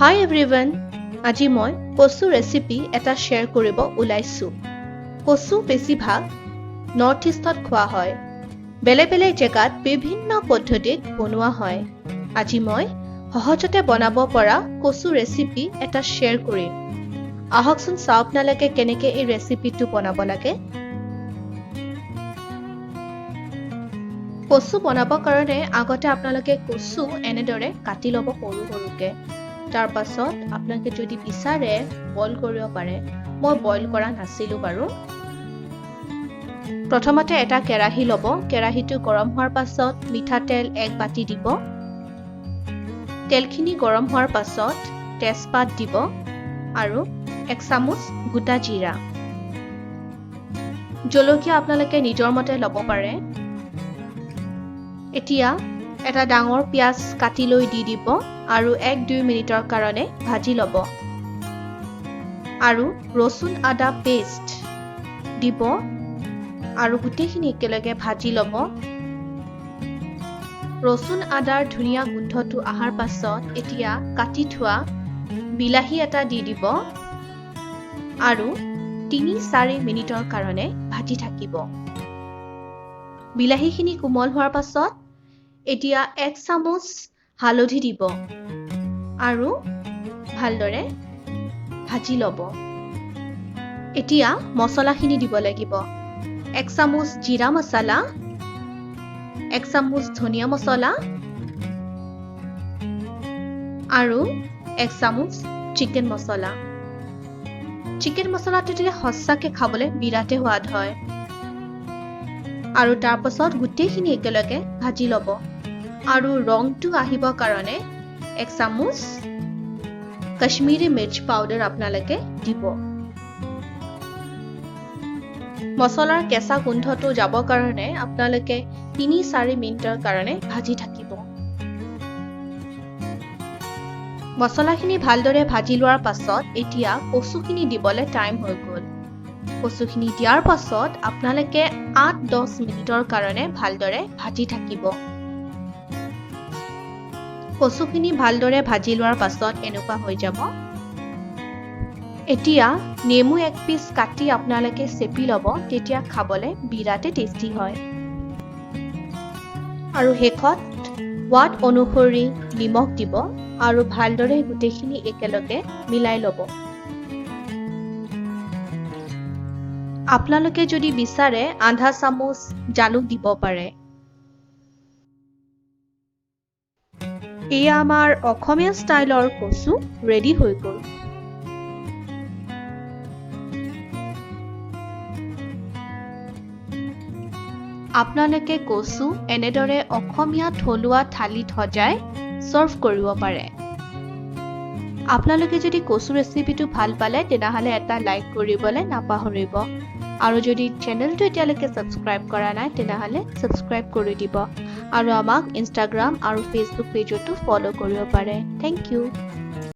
হাই everyone, আজি মই কচু ৰেচিপি এটা শ্বেয়াৰ কৰিব ওলাইছোঁ। কচু বেছিভাগ নৰ্থ ইষ্টত খোৱা হয়। বেলেগ বেলেগ জেগাত বিভিন্ন পদ্ধতিত বনোৱা হয়। আজি মই সহজতে বনাব পৰা কচু ৰেচিপি এটা শ্বেয়াৰ কৰিম। আহকচোন চাওঁ আপোনালোকে কেনেকৈ এই ৰেচিপিটো বনাব লাগে। কচু বনাবৰ কাৰণে আগতে আপোনালোকে কচু এনেদৰে কাটি ল'ব সৰু সৰুকৈ। তাৰ পাছত আপোনালোকে যদি বিচাৰে বইল কৰিব পাৰে। মই বইল কৰা নাছিলোঁ বাৰু। প্ৰথমতে এটা কেৰাহী ল'ব। কেৰাহীটো গৰম হোৱাৰ পাছত মিঠাতেল এক বাতি দিব। তেলখিনি গৰম হোৱাৰ পাছত তেজপাত দিব আৰু এক চামুচ গোটা জিৰা। জলকীয়া আপোনালোকে নিজৰ মতে ল'ব পাৰে। এতিয়া এটা ডাঙৰ পিঁয়াজ কাটি লৈ দি দিব আৰু 1-2 মিনিটৰ কাৰণে ভাজি ল'ব আৰু ৰচুন আদা পেষ্ট দিব আৰু গোটেইখিনি একেলগে ভাজি ল'ব। ৰচুন আদাৰ ধুনীয়া গোন্ধটো অহাৰ পাছত এতিয়া কাটি থোৱা বিলাহী এটা দি দিব আৰু 3-4 মিনিটৰ কাৰণে ভাজি থাকিব। বিলাহীখিনি কোমল হোৱাৰ পাছত এতিয়া এক চামুচ হালধি দিব আৰু ভালদৰে ভাজি ল'ব। এতিয়া মছলাখিনি দিব লাগিব। এক চামুচ জিৰা মছলা, এক চামুচ ধনিয়া মছলা আৰু এক চামুচ চিকেন মছলা। চিকেন মছলাটো দিলে সঁচাকৈ খাবলৈ বিৰাটেই সোৱাদ হয়। আৰু তাৰ পাছত গোটেইখিনি একেলগে ভাজি ল'ব আৰু ৰংটো আহিবৰ কাৰণে এক চামুচ কাশ্মীৰী মিৰ্চ পাউডাৰ আপোনালোকে দিব। মছলাৰ কেঁচা গোন্ধটো যাবৰ কাৰণে আপোনালোকে 3-4 মিনিটৰ কাৰণে ভাজি থাকিব। মছলাখিনি ভালদৰে ভাজি লোৱাৰ পাছত এতিয়া কচুখিনি দিবলৈ টাইম হৈ গ'ল। কচুখিনি দিয়াৰ পাছত আপোনালোকে 8-10 মিনিটৰ কাৰণে ভালদৰে ভাজি থাকিব। কচুখিনি ভালদৰে ভাজি লোৱাৰ পাছত এনেকুৱা হৈ যাব। এতিয়া নেমু এক পিচ কাটি আপোনালোকে চেপি ল'ব, তেতিয়া খাবলৈ বিৰাটেই টেষ্টি হয়। আৰু শেষত সোৱাদ অনুসৰি নিমখ দিব আৰু ভালদৰে গোটেইখিনি একেলগে মিলাই ল'ব। আপোনালোকে যদি বিচাৰে আধা চামুচ জালুক দিব পাৰে। এয়া আমাৰ অসমীয়া ষ্টাইলৰ কচু ৰেডি হৈ গ'ল। আপোনালোকে কচু এনেদৰে অসমীয়া থলুৱা থালিত সজাই ছাৰ্ভ কৰিব পাৰে। আপোনালোকে যদি কচু ৰেচিপিটো ভাল পালে তেনেহ'লে এটা লাইক কৰিবলৈ নাপাহৰিব আৰু যদি চেনেলটো এতিয়ালৈকে ছাবস্ক্ৰাইব কৰা নাই তেনেহ'লে ছাবস্ক্ৰাইব কৰি দিব আৰু আমাক ইনষ্টাগ্ৰাম আৰু ফেচবুক পেজতো ফ'ল' কৰিব পাৰে। Thank you.